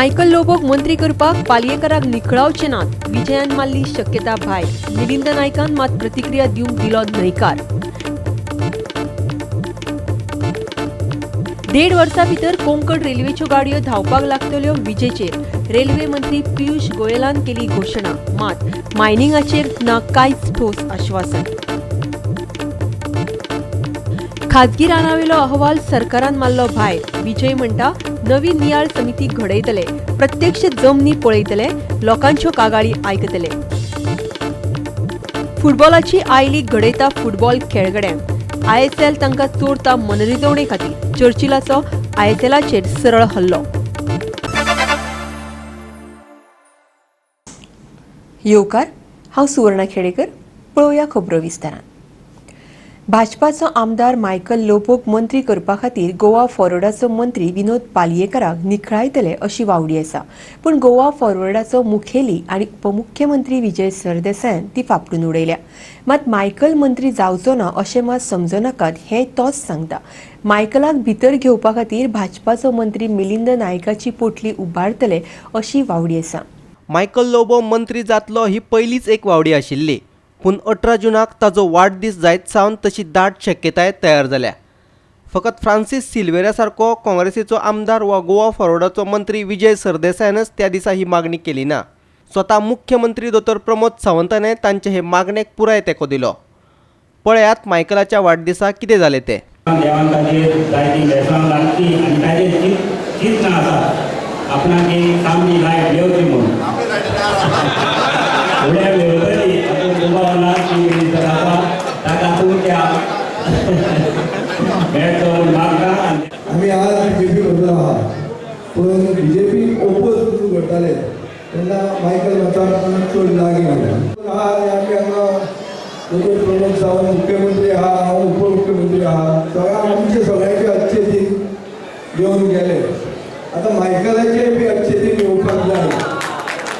Michael लोबोक मंत्री करपाक पालयेकराक निखळावचे नात, विजयान मारली शक्यता भायर. मिलिंद नायकान मात प्रतिक्रिया दिवंक दिलो न्हयकार. 1.5 वर्सां भितर कोंकण रेल्वेच्यो गाडयो धांवपाक लागतल्यो विजेचेर. रेल्वे मंत्री पियुष गोयलान केली घोशणा, मात मायनिंगाचेर ना कांयच ठोस आश्वासन. खाजगी रानावेलो अहवाल सरकारान मारलो भायर. विजय म्हणटा नवी नियाळ समिती घडयतले, प्रत्यक्ष जमनी पळयतले, लोकांच्यो कागाळी आयकतले. फुटबॉलाची I लीग घडयता फुटबॉल खेळगड्यांक. आयएसएल तांकां चोरता मनरिजवणे खातीर. चर्चिलाचो आयएसएलाचेर सरळ हल्लो. येवकार, हांव सुवर्णा खेडेकर. पळोवया खबरो विस्तारान. भाजपाचो आमदार मायकल लोबोक मंत्री करपा खातीर गोवा फॉरवर्डाचो मंत्री विनोद पालयेकराक निखळायतले अशी वावडी आसा. पूण गोवा फॉरवर्डाचो मुखेली आनी उपमुख्यमंत्री विजय सरदेसायान ती फापडून उडयल्या. मात मायकल मंत्री जावचो ना अशें मात समजनाकात हें तोच सांगता. मायकलाक भितर घेवपा खातीर भाजपाचो मंत्री मिलिंद नायकाची पोटली उबारतले अशी वावडी आसा. मायकल लोबो मंत्री जातलो ही पयलीच एक वावडी आशिल्ली, पूण 18 जुनाक ताजो वाडदीस जायत सावन तशी दाट शक्यताय तयार जाल्या. फकत फ्रांसीस सिल्वेरा सारको काँग्रेसीचो आमदार वा गोवा फॉरवर्डाचो मंत्री विजय सरदेसायानच त्या दिसा ही मागणी केली ना. स्वता मुख्यमंत्री दोतोर प्रमोद सावंताने तांचे हे मागणेक पुराय तेंको दिलो. पळयात मायकलाच्या वाडदिसा कितें जालें तें. देवान ताजेर जायतीं बेसां लागची आनी ताजेर चिंतना आसा आपणाक एक तांबडी लायट येवची म्हणून फुडें मेळटली. आतां दुबाव ना की मिनिस्टर आसा ताका तुमच्या मेळचो म्हूण मागता. आमी आज बीजेपी बरोबर आहा, पूण बीजेपी ओपोज म्हणून करताले तेन्ना मायकल मातसो आमकां चड लागीं आहा. आनी आमी हांगा दोतोर प्रमोद सावंत मुख्यमंत्री आहा, हांव उपमुख्यमंत्री आहा, सगळ्या आमचे सगळ्यांचे अच्छे दिन येवन गेले. आतां मायकलाचे बी अच्छे दिन येवपाक जाय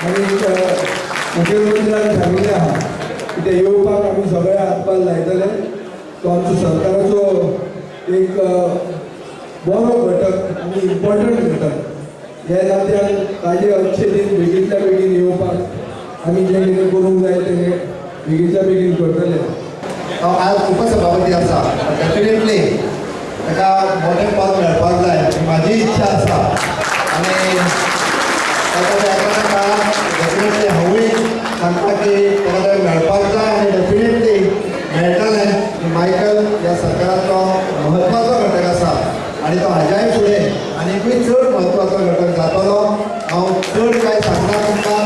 आनी मुख्यमंत्र्यान सांगिल्लें आहा की ते येवपाक आमी सगळे हातभार लायतले. तो आमचो सरकाराचो एक बरो घटक आनी इम्पॉर्टंट घटक हे नात्यान ताजे अच्छे दिन बेगीनच्या बेगीन येवपाक आमी जें कितें करूंक जाय तें बेगीनच्या बेगीन करतले. हांव आज उपसभापती आसा, डेफिनेटली ताका मोठें पद मेळपाक जाय ही म्हाजी इच्छा आसा आनी ताका ते येताना काळांत डेफिनेटली हांवूय सांगता की ताका तें मेळपाक जाय आनी डेफिनेटली मेळटलें. मायकल ह्या सरकाराचो म्हत्वाचो घटक आसा आनी तो हाज्याय फुडें आनीकूय चड म्हत्वाचो घटक जातलो. हांव चड कांय सांगना तुमकां.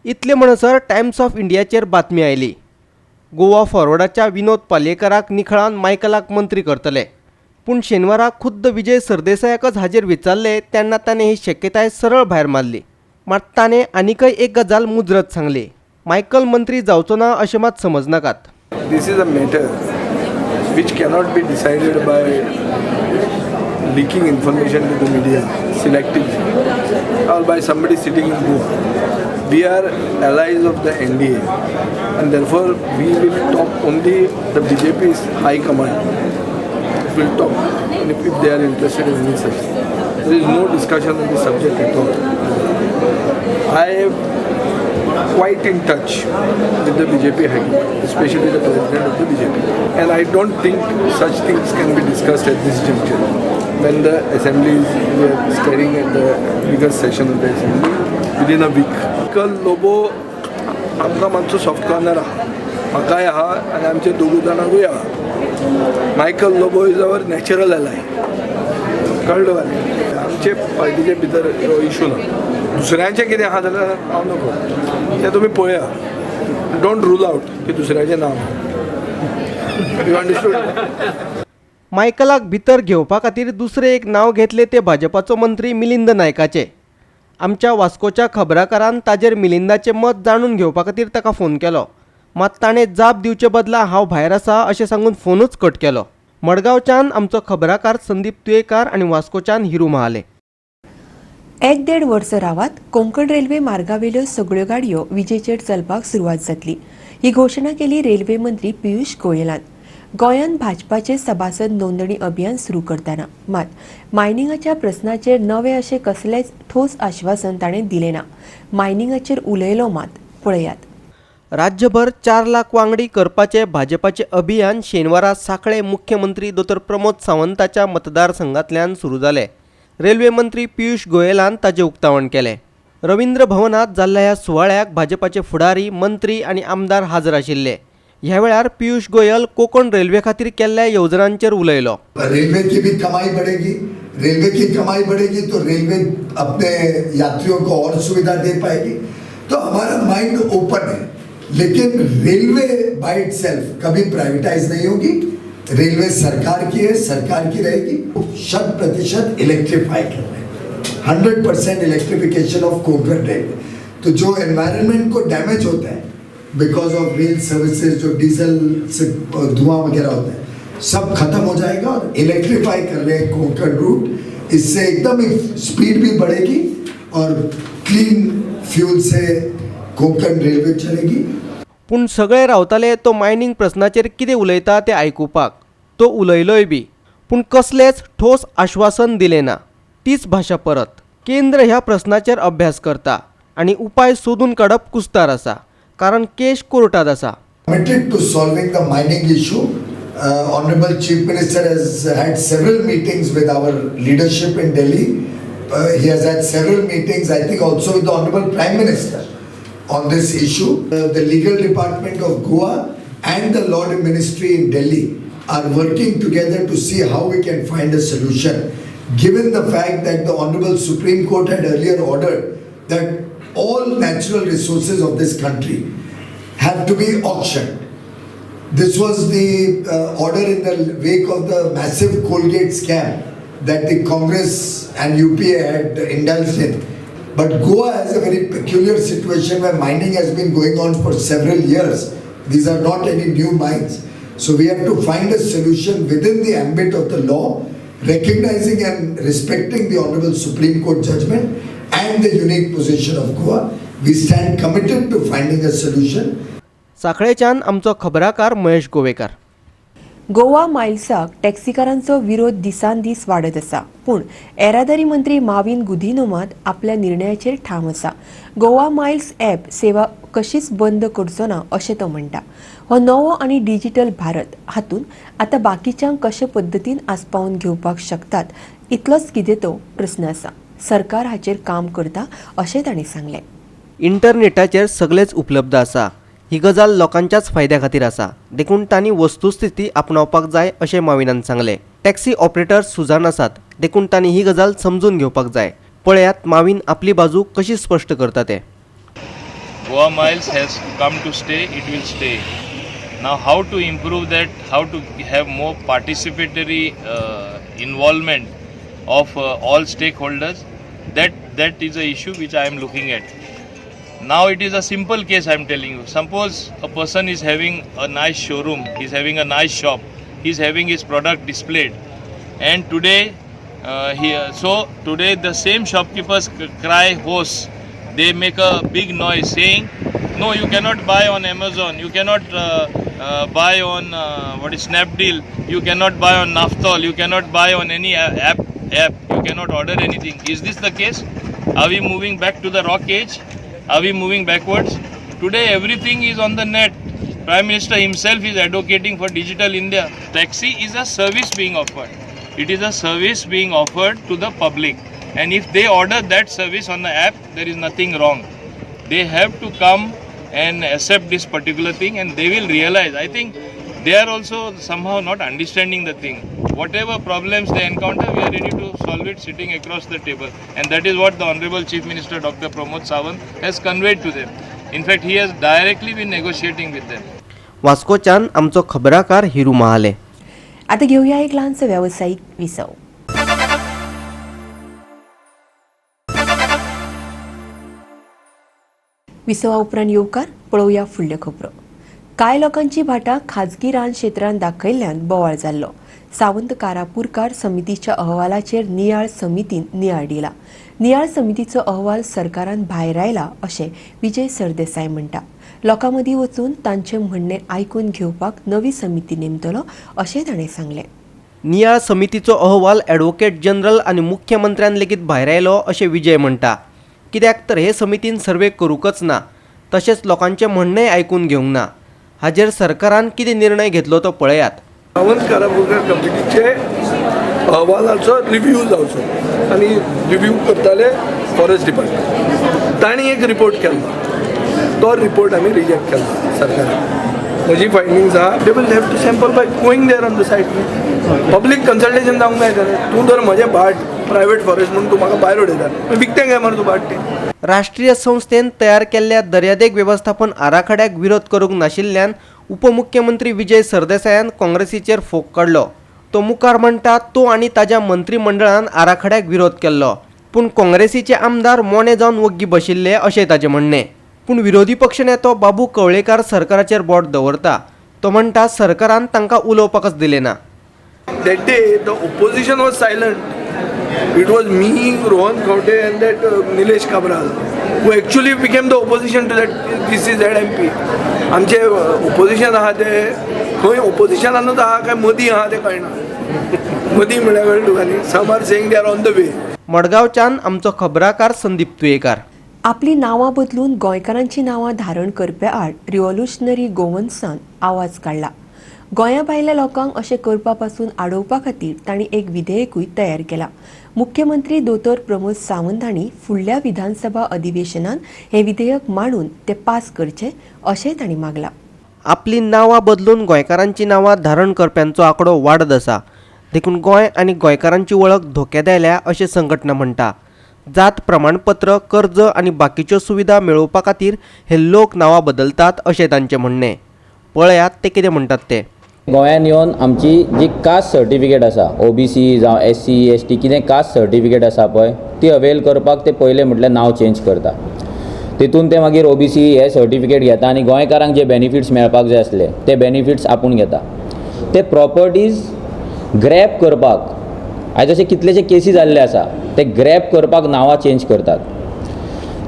इतले म्हणसर टायम्स ऑफ इंडियाचेर बातमी आयली. गोवा फॉरवर्डाच्या विनोद पालयेकराक निखळान मायकलाक मंत्री करतले. पूण शेनवारा खुद्द विजय सरदेसायाकच हाजेर विचारले तेन्ना ताणें ही शक्यताय सरळ भायर मारली. मात ताणें आनीकय एक गजाल मुजरत सांगली, मायकल मंत्री जावचो ना अशें मात समजनाकात. This is a matter which cannot be decided by leaking information to the media selectively or by somebody sitting in Goa. We are allies of the NDA and therefore we will talk only the BJP's high command will talk if they are interested in any such. There is no discussion on this subject at all. I am quite in touch with the BJP high command, especially the president of the BJP. And I don't think such things can be discussed at this juncture. When the assembly is, we are staring at the biggest session of the assembly within a week. Michael Lobo आमकां मातसो soft corner आहा, म्हाकाय आहा आनी आमचे दोगूय जाणांकूय आहा. Michael Lobo is our natural ally. कळ्ळें तुका? आमचे पार्टीचे भितर इशू ना. दुसऱ्यांचें कितें आहा जाल्यार हांव नको, तें तुमी पळया. Don't rule out की दुसऱ्याचें नांव. You understood? मायकलाक भितर घेवपा खातीर दुसरें एक नांव घेतलें तें भाजपाचो मंत्री मिलिंद नायकाचें. आमच्या वास्कोच्या खबराकारान ताजेर मिलिंदाचें मत जाणून घेवपा खातीर ताका फोन केलो, मात ताणें जाप दिवचे बदला हांव भायर आसा अशें सांगून फोनूच कट केलो. मडगांवच्यान आमचो खबराकार संदीप तुयेकार आनी वास्कोच्यान हिरू महाले. 1-1.5 वर्स रावात, कोंकण रेल्वे मार्गावेल्यो सगळ्यो गाडयो विजेचेर चलपाक सुरवात जातली. ही घोशणा केली रेल्वे मंत्री पियुष गोयलान. गोंयांत भाजपाचे सभासद नोंदणी अभियान सुरू करतना मात मायनिंगाच्या प्रस्नाचेर नवे अशें कसलेंच ठोस आश्वासन ताणें दिलें ना. मायनिंगाचेर उलयलो मात, पळयात. राज्यभर 4 लाख वांगडी करपाचे भाजपाचे अभियान शेनवारा सांखळे मुख्यमंत्री दोतोर प्रमोद सावंताच्या मतदारसंघांतल्यान सुरू जालें. रेल्वे मंत्री पियुष गोयलान ताजें उक्तावण केलें. रवींद्र भवनात जाल्ल्या ह्या सुवाळ्याक भाजपाचे फुडारी, मंत्री आनी आमदार हाजर आशिल्ले. ह्या वेळार पियुष गोयल कोकण रेल्वे खातीर केल्ल्या येवजणांचेर उलयलो. रेल्वे की भी कमाई बढ़ेगी, रेल्वे की कमाई बढ़ेगी तो रेल्वे अपने यात्रियों को और सुविधा दे पाएगी. तो हमारा माइंड ओपन है, लेकिन railway by itself Kabhi privatise नहीं होगी. रेलवे सरकार की है, सरकार की रहेगी. 100% इलेक्ट्रीफाई कर रहे हैं, 100% इलेक्ट्रिफिकेशन ऑफ कोंकण रेलवे. तो जो एनवायरनमेंट को डैमेज होता है because of rail services, जो डीजल से धुआं वगैरह होता है, सब खत्म हो जाएगा. और इलेक्ट्रीफाई कर रहे हैं कोंकण रूट, इससे एकदम स्पीड भी बढ़ेगी और क्लीन फ्यूल से कोंकण रेलवे चलेगी. पूण सगळे रावताले तो मायनिंग प्रस्नाचेर कितें उलयता तें आयकुपाक. तो उलयलोय बी, पूण कसलेंच ठोस आश्वासन दिलें ना. तीच भाशा परत. केंद्र ह्या प्रस्नाचेर अभ्यास करता आनी उपाय सोदून काडप कुस्तार आसा, कारण केश कोर्टात आसा. Committed to solving the mining issue. Honorable Chief Minister has had several meetings with our leadership in Delhi. He has had several meetings, I think, also with the Honorable Prime Minister on this issue. The legal department of Goa and the Law Ministry in Delhi are working together to see how we can find a solution, given the fact that the Honorable Supreme Court had earlier ordered that all natural resources of this country have to be auctioned. This was the order in the wake of the massive Colgate scam that the Congress and UPA had indulged in. But Goa has a very peculiar situation where mining has been going on for several years. These are not any new mines. So we have to find a solution within the ambit of the law, recognizing and respecting the Honorable Supreme Court judgment and the unique position of Goa. We stand committed to finding a solution. सांखळेच्यान आमचो खबराकार महेश गोवेकार. गोवा मायल्साक टॅक्सीकारांचो विरोध दिसान दीस वाडत आसा, पूण येरादारी मंत्री माविन गुदिन्हो मात आपल्या निर्णयाचेर ठाम आसा. गोवा मायल्स ॲप सेवा कशीच बंद करचो ना अशें तो म्हणटा. हो नवो आनी डिजिटल भारत हातूंत आतां बाकीच्यांक कशे पद्दतीन आस्पावन घेवपाक शकतात इतलोच कितें तो प्रस्न आसा. सरकार हाचेर काम करता अशें तांणी सांगलें. इंटरनेटाचेर सगळेच उपलब्ध आसा. ही गजाल लोकांच्याच फायद्या खातीर आसा, देखून तांणी वस्तुस्थिती आपणावपाक जाय अशें माविनान सांगलें. टॅक्सी ऑपरेटर सुजाण आसात, देखून तांणी ही गजाल समजून घेवपाक जाय. पळयात माविन आपली बाजू कशी स्पश्ट करता ते. Goa Miles has come to stay, it will stay. Now, how to improve that, how to have more participatory involvement of all stakeholders, that is a issue which I am looking at. Now, it is a simple case I am telling you. Suppose a person is having a nice showroom, he is having a nice shop, he is having his product displayed, and today, today the same shopkeepers cry hoarse. They make a big noise saying, no, you cannot buy on Amazon, you cannot buy on Snapdeal, you cannot buy on Naftol, you cannot buy on any app, you cannot order anything. Is this the case? Are we moving back to the rock age? Are we moving backwards? Today everything is on the net. Prime Minister himself is advocating for digital India. Taxi is a service being offered. It is a service being offered to the public. And if they order that service on the app, there is nothing wrong. They have to come and accept this particular thing, and they will realize. I think they are also somehow not understanding the thing. Whatever problems they encounter, we are ready to solve it sitting across the table. And that is what the Honorable Chief Minister Dr. Pramod Sawant has conveyed to them. In fact, he has directly been negotiating with them. वास्कोच्यान आमचो खबराकार हिरू महाले. आता घेऊया एक ल्हानसो व्यावसायिक विसव. विसवा उपरांत येवकार पळोवया फुडल्यो खबरो. कांय लोकांची भाटां खाजगी रान क्षेत्रांत दाखयल्ल्यान बोवाळ जाल्लो. सावंत कारापूरकार समितीच्या अहवालाचेर नियाळ समितीन नियाळ दिला. नियाळ समितीचो अहवाल सरकारान भायर आयला अशें विजय सरदेसाय म्हणटा. लोकां मदीं वचून तांचें म्हणणें आयकून घेवपाक नवी समिती नेमतलो अशें ताणें सांगलें. नियाळ समितीचो अहवाल ॲडव्होकेट जनरल आनी मुख्यमंत्र्यान लेगीत भायर आयलो अशें विजय म्हणटा. कित्याक तर हे समितीन सर्वे करूंकच ना, तशेंच लोकांचें म्हणणेंय आयकून घेवंक ना. हाजेर सरकारान कितें निर्णय घेतलो तो पळयात. सावंत कारापूरकर कमिटीचे अहवालाचो रिव्यू जावचो आनी रिव्यू करताले फॉरेस्ट डिपार्टमेंट. तांणी एक रिपोर्ट केलो, तो रिपोर्ट आमी रिजेक्ट केलो सरकारान. म्हजी फायंडींग्स आहा, they will have to sample by going there on the site. Public consultation जावंक जाय. जाल्यार तूं जर म्हजें भाट प्रायवेट फॉरेस्ट म्हणून तूं म्हाका भायर उडयता, विकतें काय मरे तूं भाट तें. राष्ट्रीय संस्थेन तयार केल्ल्या दर्यादेग वेवस्थापन आराखड्याक विरोध करूंक नाशिल्ल्यान उपमुख्यमंत्री विजय सरदेसायान काँग्रेसीचेर फोग काडलो. तो मुखार म्हणटा तो आनी ताज्या मंत्रीमंडळान आराखड्याक विरोध केल्लो, पूण काँग्रेसीचे आमदार मोने जावन वग्गी बशिल्ले अशें ताजें म्हणणें. पूण विरोधी पक्षनेतो बाबू कवळेकार सरकाराचेर बोट दवरता. तो म्हणटा सरकारान तांकां उलोवपाकच दिलें ना. That day the opposition was silent. It was me, Rohan Khaunte and that Nilesh Cabral who actually became the opposition to that GCZ MP. आमचे ओपोजिशन आहा ते खंय ओपोजिशनानूच आहा काय मदीं आहा तें कळना. मदीं म्हळ्यार कळ्ळें तुका न्ही, some are saying they are on the way. मडगांवच्यान आमचो खबराकार संदीप तुयेकार. आपली नांवां बदलून गोंयकारांची नांवां धारण करप्या आड रिव्होल्युशनरी गोवन्सान आवाज काडला. गोंया भायल्या लोकांक अशें करपा पासून आडोवपा खातीर तांणी एक विधेयकूय तयार केलां. मुख्यमंत्री दोतोर प्रमोद सावंत हांणी फुडल्या विधानसभा अधिवेशनान हें विधेयक मांडून तें पास करचें अशें तांणी मागलां. आपली नांवां बदलून गोंयकारांची नांवां धारण करप्यांचो आंकडो वाडत आसा, देखून गोंय आनी गोंयकारांची वळख धोक्यात आयल्या अशें संघटना म्हणटा. जात प्रमाणपत्र, कर्ज आनी बाकीच्यो सुविधा मेळोवपा खातीर हे लोक नांवां बदलतात अशें तांचें म्हणणें. पळयात ते कितें म्हणटात ते. गोंयान येवन आमची जी कास्ट सर्टिफिकेट आसा, ओबीसी जावं एससी एसटी कितें कास्ट सर्टिफिकेट आसा पळय, ती अवेल करपाक ते पयलें म्हटल्यार नांव चेंज करता. तितून ते मागीर ओबीसी हे सर्टिफिकेट घेता आनी गोंयकारांक जे बेनिफिट्स मेळपाक जाय आसले ते बेनिफिट्स आपूण घेता. ते प्रॉपर्टीज ग्रॅब करपाक आयज अशे कितलेशे केसी जाल्ले आसा, ते ग्रॅब करपाक नांवां चेंज करतात.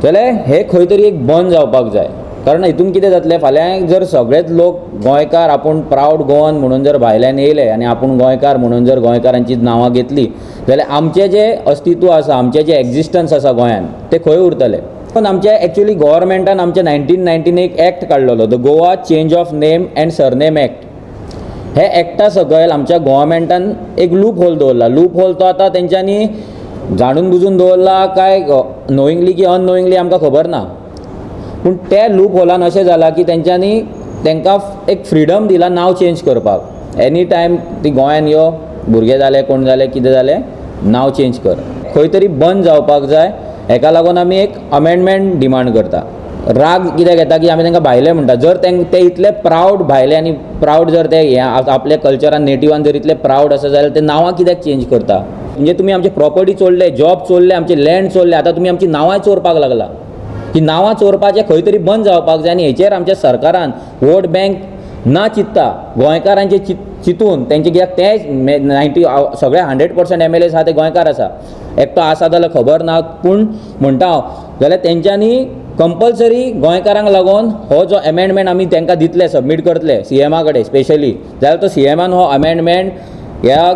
जाल्यार हे खंय तरी एक बंद जावपाक जाय. कारण हितून कितें जातलें, फाल्यां जर सगळेच लोक गोंयकार आपूण प्रावड गोवन म्हणून जर भायल्यान येयले आनी आपूण गोंयकार म्हणून जर गोंयकारांची नांवां घेतली जाल्यार आमचें जें अस्तित्व आसा, आमचें जें एग्जिस्टन्स आसा गोंयान, तें खंय उरतलें. पण आमच्या एक्चुअली गव्हर्मेंटान आमच्या 1919 एक एक्ट काडलेलो, the Goa change of name and surname act. हे एक्टा सकयल आमच्या गव्हर्मेंटान एक लूप होल दवरला. लूप होल तो आतां तेंच्यांनी जाणून बुजून दवरला काय नोईंगली की अननोईंगली आमकां खबर ना, पूण त्या लूप होलान अशें जालां की तेंच्यांनी तांकां एक फ्रिडम दिला नांव चेंज करपाक. एनी टायम ती गोंयान यो, भुरगे जाले, कोण जाले, कितें जालें, नांव चेंज कर. खंय तरी बंद जावपाक जाय. हेका लागून आमी एक अमेंडमेंट डिमांड करता. राग कित्याक येता की आमी तांकां भायले म्हणटा. जर ते इतले प्रावड भायले आनी प्रावड जर ते हे आपल्या कल्चरान नेटिवान जर इतले प्रावड आसा जाल्यार ते नांवां कित्याक चेंज करता. म्हणजे तुमी आमचे प्रॉपर्टी चोरले, जॉब चोरले, आमचे लँड चोरले, आतां तुमी आमची नांवांय चोरपाक लागला. ही नांवां चोरपाचें खंय तरी बंद जावपाक जाय आनी हेचेर आमच्या सरकारान वोट बँक ना चिंतता गोंयकारांचे चिंतून तेंचे, कित्याक ते 90 सगळे 100% MLA आसा ते गोंयकार आसा, एकटो आसा जाल्यार खबर ना, पूण म्हणटा हांव जाल्यार तेंच्यांनी कंपल्सरी गोंयकारांक लागून हो जो एमेंडमेंट आमी तांकां दितले, सबमीट करतले सीएमा कडेन स्पेशली, जाल्यार तो सीएमान हो अमेंडमेंट ह्या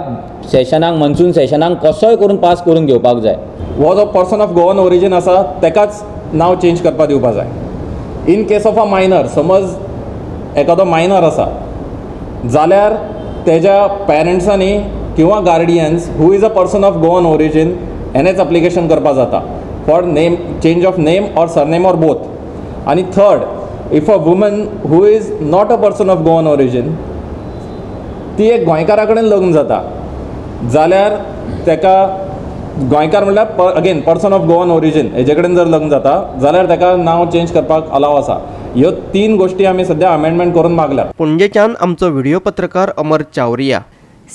सेशनाक, मनसून सेशनाक कसोय करून पास करून घेवपाक जाय. हो जो पर्सन ऑफ गोवन ओरिजीन आसा तेकाच नांव चेंज करपाक दिवपाक जाय. In case of a minor, समज एखादो मायनर आसा जाल्यार तेज्या पेरंट्सांनी किंवा guardians who is a person of Goan origin हेणेच application करपाक जाता for name change of name or surname or both. आनी third, if a woman who is not a person of Goan origin ती एक गोंयकारा कडेन लग्न जाता जाल्यार तेका गोंयकार म्हणल्यार again person of Goan origin हेजे कडेन जर लग्न जाता जाल्यार तेका नांव चेंज करपाक अलाव आसा. ह्यो तीन गोश्टी आमी सद्या अमेंडमेंट करून मागल्यात. पणजेच्यान आमचो व्हिडिओ पत्रकार अमर चावरिया.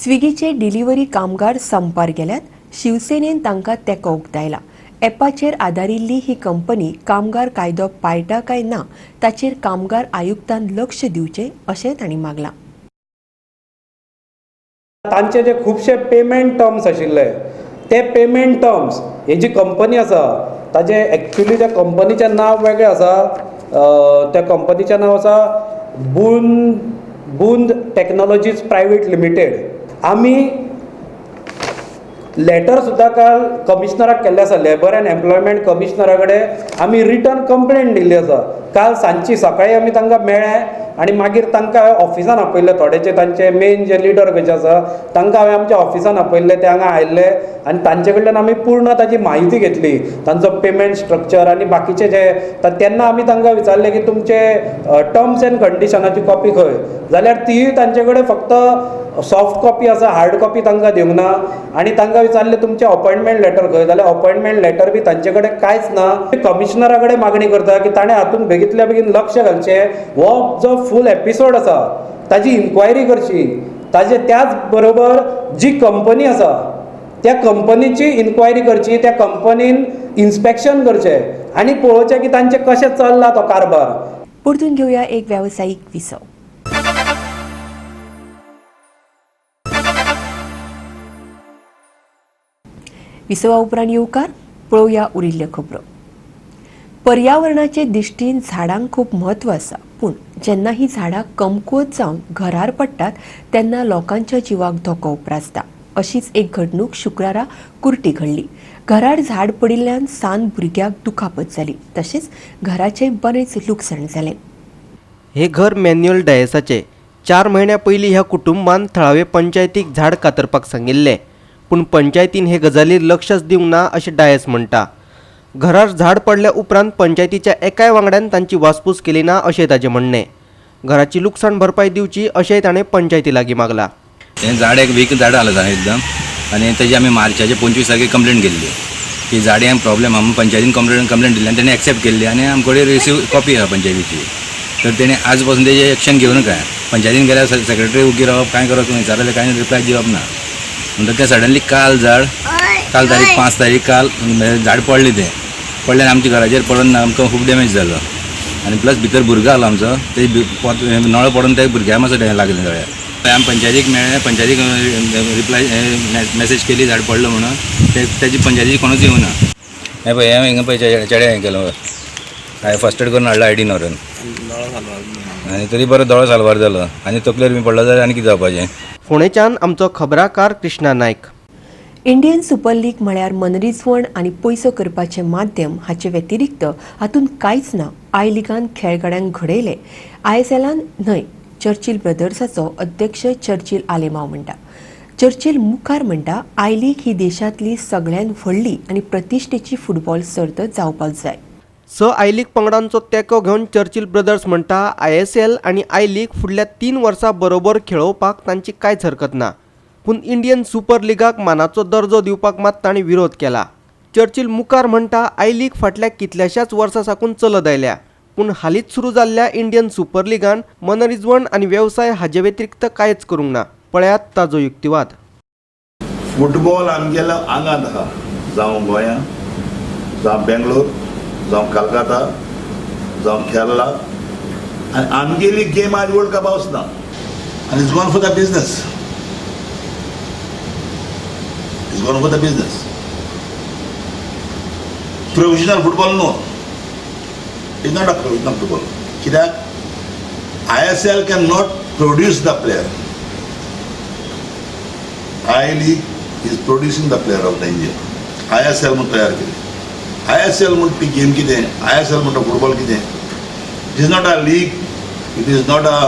स्विगीचे डिलिव्हरी कामगार संपार गेल्यात. शिवसेनेन तांकां तेंको उक्तायला. एपाचेर आदारिल्ली ही कंपनी कामगार कायदो पाळटा काय ना ताचेर कामगार आयुक्तान लक्ष दिवचें अशें तांणी मागलां. तांचे जे खुबशे पेमेंट टर्म्स आशिल्ले ते पेमेंट टर्म्स ही जी कंपनी आसा ताजे एक्चुअली त्या कंपनीचें नांव वेगळें आसा त्या कंपनीचें नांव आसा बूंद टेक्नॉलॉजीज प्रायवेट लिमिटेड. आमी लॅटर सुद्दां काल कमिशनराक केल्लें आसा, लेबर एंड एम्प्लॉयमेंट कमिशनरा कडेन आमी रिटर्न कंप्लेन दिल्ली आसा. काल सांजची सकाळी आमी तांकां मेळ्ळे आनी मागीर तांकां हांवें ऑफिसान आपयल्ले, थोडेचे तांचे मेन जे लिडर कशे आसा तांकां हांवें आमच्या ऑफिसान आपयल्ले, ते हांगा आयिल्ले आनी तांचे कडल्यान आमी पूर्ण ताची म्हायती घेतली, तांचो पेमेंट स्ट्रक्चर आनी बाकीचे जे. तेन्ना आमी तांकां विचारलें की तुमचे टर्म्स एंड कंडिशनाची कॉपी खंय, जाल्यार तीय तांचे कडेन फक्त सॉफ्ट कॉपी आसा, हार्ड कॉपी तांकां दिवंक ना. आनी तांकां विचारलें तुमचें अपॉयंटमेंट लेटर खंय, जाल्यार अपॉयंटमेंट लेटर बी तांचे कडेन कांयच ना. कमिशनरा कडेन मागणी करता की ताणें हातूंत बेगितल्या बेगीन लक्ष घालचें, हो जो फूल एपिसोड आसा ताजी इन्क्वायरी करची, ताजे त्याच बरोबर जी कंपनी आसा त्या कंपनीची इन्क्वायरी करची, त्या कंपनीन इन्स्पेक्शन करचें आनी पळोवचें की तांचें कशें चल्ला तो कारभार. परतून घेवया एक वेवसायीक विसव. विसवा उपरांत येवकार पळोवया उरिल्ल्यो खबरो. पर्यावरणाचे दृश्टीन झाडांक खूब म्हत्व आसा, पूण जेन्ना ही झाडां कमकुवत जावन घरार पडटात तेन्ना लोकांच्या जिवाक धोको उप्रासता. अशीच एक घडणूक शुक्रारा कुर्टी घडली. घरार झाड पडिल्ल्यान सान भुरग्याक दुखापत जाली, तशेंच घराचें बरेंच लुकसाण जालें. हे घर मॅन्युअल डायसाचें. 4 म्हयन्या पयलीं ह्या कुटुंबान थळावे पंचायतीक झाड कातरपाक सांगिल्लें, पूण पंचायतीन हे गजालीर लक्षच दिवंक ना अशें डायस म्हणटा. घरार झाड पडल्या उपरांत पंचायतीच्या एकाय वांगड्यान तांची वासपूस केली ना अशें ताजें म्हणणें. घराची लुकसाण भरपाय दिवची अशेंय ताणें पंचायती लागीं मागला. हें झाड एक वीक झाड आलें एकदम आनी तेजी आमी मार्चाचे 25 तारखेक कंप्लेन केल्ली की झाड प्रॉब्लेम आमी पंचायतीन कंप्लेन दिल्ली आनी तेणी एक्सेप्ट केल्ली आनी आमचे कडेन रिसीव कॉपी आसा पंचायतीची. तर तेणी आज पासून तेजें एक्शन घेवनक काय पंचायतीन गेल्यार सेक्रेटरी उगी रावप कांय करप विचारलें कांय रिप्लाय दिवप ना. म्हणटा तें सडनली काल झाड काल तारीख 5 तारीख काल झाड पडलें, तें पडलें आमच्या घराचेर पडून आमकां खूब डॅमेज जालो आनी प्लस भितर भुरगो आसलो आमचो, ते नळ पडून ते भुरग्याक मातसो लागलें दोळ्यार. आमी पंचायतीक मेळ्ळें, पंचायतीक रिप्लाय मॅसेज केली झाड पडलो म्हणून, ते तेजी पंचायतीक कोणूच येवना. हें पळय हें हिंगा पळय चेड्या हें केलो हांवें फर्स्ट एड करून हाडलो आयडीन व्हरून आनी तरी बरो दोळो साल्वार जालो आनी तकलेर बी पडलो जाल्यार आनी कितें जावपाचें. फोंडेच्यान आमचो खबराकार Krishna Naik. Indian super league म्हळ्यार मनरिजवण आनी पयसो करपाचें माध्यम हाचे व्यतिरिक्त हातूंत कांयच ना. I लिगान खेळगड्यांक घडयले, ISLान न्हय. चर्चिल ब्रदर्साचो अध्यक्ष चर्चिल आलेमाव म्हणटा. चर्चिल मुखार म्हणटा, I league ही देशांतली सगळ्यांत व्हडली आनी प्रतिश्ठेची फुटबॉल सर्त जावपाक जाय. 6 I league पंगडांचो तेंको घेवन चर्चिल ब्रदर्स म्हणटा, ISL आनी I league फुडल्या 3 वर्सां बरोबर खेळोवपाक तांची कांयच हरकत ना, पूण इंडियन सुपर लिगाक मानाचो दर्जो दिवपाक मात तांणी विरोध केला. चर्चिल मुखार म्हणटा, I league फाटल्या कितल्याशाच वर्सां साकून चलत आयल्या, पूण हालींच सुरू जाल्ल्या इंडियन सुपर लिगान मनरिजवण आनी वेवसाय हाजे व्यतिरिक्त कांयच करूंक ना. पळयात ताजो युक्तिवाद. फुटबॉल आमगेल्या आंगांत आसा, जावं गोंया, जावं बेंगलोर, जावं कलकत्ता, जावं केरला, आनी आमगेली गेम आज वर्ल्ड कपा वचना आनी it's gone for the business, it's gone for the business. Professional football न्हू, it's not a professional football. कित्याक ISL can not produce the player, I league is producing the player of the India. ISL म्हूण तयार केली. ISL म्हूण ती game कितें, ISL म्हणटा football कितें, it is not a league, it is not a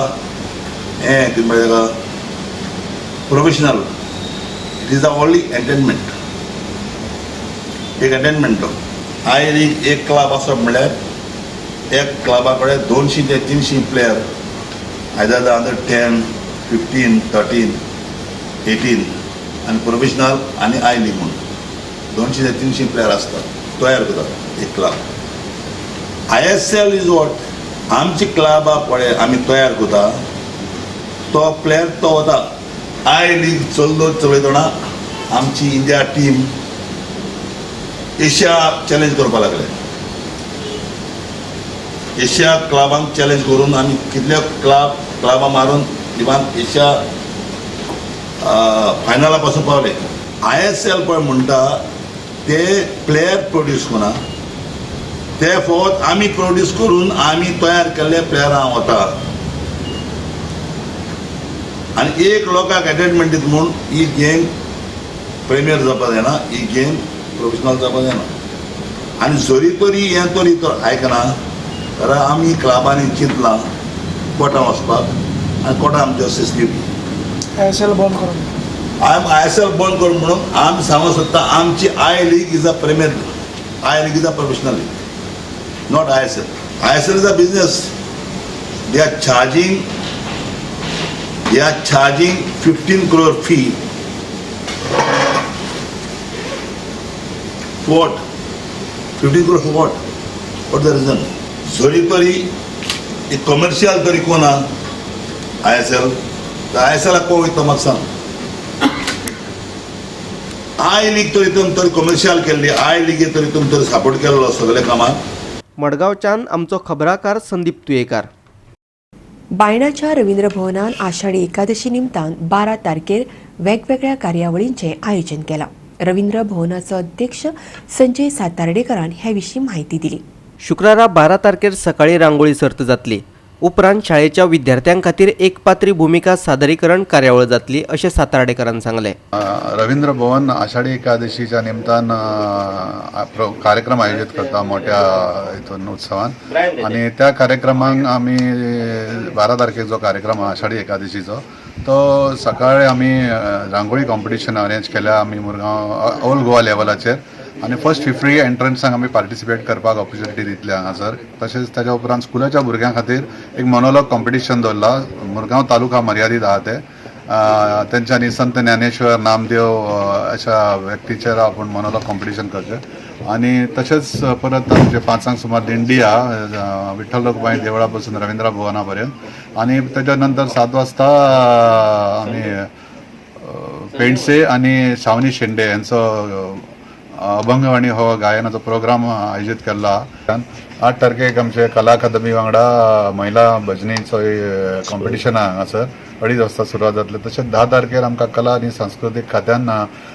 हें कितें म्हणटा ताका professional, it is the only entertainment, एक एंटरटेनमेंट तो. I league एक क्लब आसप म्हणल्यार एक क्लबा कडेन 200 ते 300 player, either the under 10, 15, 13, 18 आनी प्रोफेशनल आनी I league म्हूण 200 ते 300 प्लेयर आसतात तयार करतात एक क्लब. ISL is what, आमची क्लबां पळय आमी तयार करता तो प्लेयर तो वता. I league चल्लो चलयतना आमची इंडिया टीम एशिया चॅलेंज करपाक लागले. एशिया क्लबांक चॅलेंज करून आमी कितले क्लबां मारून इवन एशिया फायनला पासून पावले. ISL पळय म्हणटा ते प्लेयर प्रोड्यूस करना, ते फकत आमी प्रोड्यूस करून आमी तयार केल्ले प्लेयरां वता आनी एक लोकांक एटॅचमेंट दिता म्हूण ही गेम प्रिमियर जावपा जायना, ही गेम प्रोफेशनल जावपा जायना. आनी जरी तरी हें तरी तर आयकना जाल्यार आमी क्लबांनी चिंतलां कोर्टां वचपाक आनी कोर्टां आमची जस्टीस दिवपी. ISL बंद करून ISL बंद करून म्हणून आमी सांगूंक सोदता आमची I league is a premier, I league is a professional league, not ISL. ISL is a business. They are charging 15 crore fee. For what? 15 crore for what? What the reason? जरी तरी एक कमर्शियल तरी कोण ISL, ISL कोण वयता म्हाका सांग. I league तरी तुमी तरी कमर्शियल केल्ली, I लिगे तरी तुमी तरी सपोर्ट केल्लो सगळे कामाक. मडगांवच्यान आमचो खबराकार संदीप तुयेकार. बायणाच्या रवींद्र भवनान आषाढी एकादशी निमतान 12 तारखेर वेगवेगळ्या कार्यावळींचें आयोजन केलां. रवींद्र भवनाचो अध्यक्ष संजय सातार्डेकरान ह्या विशीं म्हायती दिली. शुक्रारा 12 तारखेर सकाळी रांगोळी सर्त जातली. उपरांत शाळेच्या विद्यार्थ्यां खातीर एक पात्री भुमिका सादरीकरण कार्यावळ जातली अशें सातार्डेकरान सांगलें. रवींद्र भवन आषाढी एकादशीच्या निमतान कार्यक्रम आयोजित करता मोठ्या हितून उत्सवान आनी त्या कार्यक्रमाक आमी 12 तारखेक जो कार्यक्रम आहा आषाढी एकादशीचो तो सकाळी आमी रांगोळी कॉम्पिटिशन अरेंज केल्या आमी मुरगांव ऑल गोवा लेवलाचेर आनी फर्स्ट 50 एंट्रन्सांक आमी पार्टिसिपेट करपाक ऑपॉर्च्युनिटी दितले हांगासर. तशेंच ताच्या उपरांत स्कुलाच्या भुरग्यां खातीर एक मोनोलॉग कॉम्पिटिशन दवरला, मुरगांव तालुका मर्यादीत आहा ते, तेंच्यांनी संत ज्ञानेश्वर नामदेव अशा व्यक्तीचेर आपूण मोनोलॉग कॉम्पिटिशन करचें. आनी तशेंच परत आमचे 5 सुमार दिंडी आहा विठ्ठल रखुमाई देवळा पासून रवींद्र भुवना पर्यंत आनी ताच्या नंतर 7 वाजता आमी पेंडसे आनी शावनी शेंडे यांचो अभंगवाणी हो गायनाचो प्रोग्राम आयोजीत केल्लो आहा. 8 तारखेक आमचे कला अकादमी वांगडा महिला भजनीचो कॉम्पिटिशन आहा हांगासर 2:30 वाजता सुरवात जातली. तशेंच 10 तारखेर आमकां कला आनी सांस्कृतीक खात्यान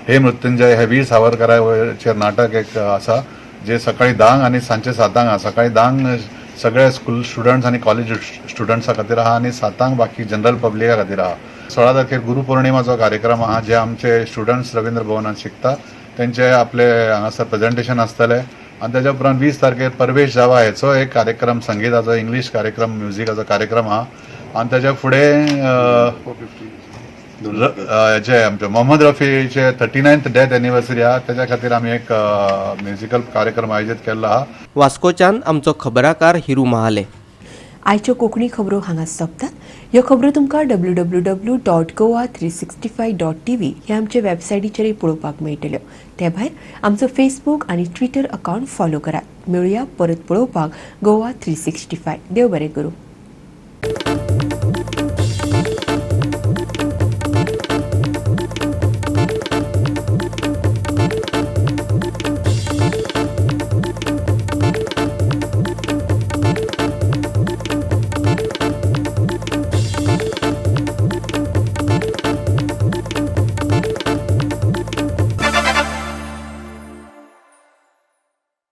हे मृत्युंजय हे वीर सावरकराचेर नाटक एक आसा जे सकाळी 10 आनी सांजचे 7 आहा. सकाळी 10 सगळे स्कूल स्टुडंट्स आनी कॉलेज स्टुडंट्सा खातीर आहा आनी 7 बाकी जनरल पब्लिका खातीर आहा. 16 तारखेर गुरुपौर्णिमाचो कार्यक्रम आहा जे आमचे स्टुडंट्स रवींद्र भवनात शिकता तेंचे आपले हांगासर प्रेजेंटेशन आसतलें. आनी ताच्या उपरांत 20 तारखेर परवेश जावा हेचो एक कार्यक्रम संगीताचो इंग्लीश कार्यक्रम म्युजिकाचो कार्यक्रम आहा. आनी ताच्या फुडें जे आमचे मोहम्मद रफीचे 39th death anniversary आहा ताच्या खातीर आमी एक म्युजिकल कार्यक्रम आयोजीत केल्लो आहा. वास्कोच्यान आमचो खबराकार हिरू महाले. आयच्यो कोंकणी खबरो हांगा सोंपतात. ह्यो खबरो तुमकां www.goa365.tv ह्या आमचे वेबसायटीचेरय पळोवपाक मेळटल्यो. ते भायर आमचो फेसबूक आनी ट्विटर अकावंट फॉलो करात. मेळुया परत पळोवपाक गोवा 365. देव बरें करूं.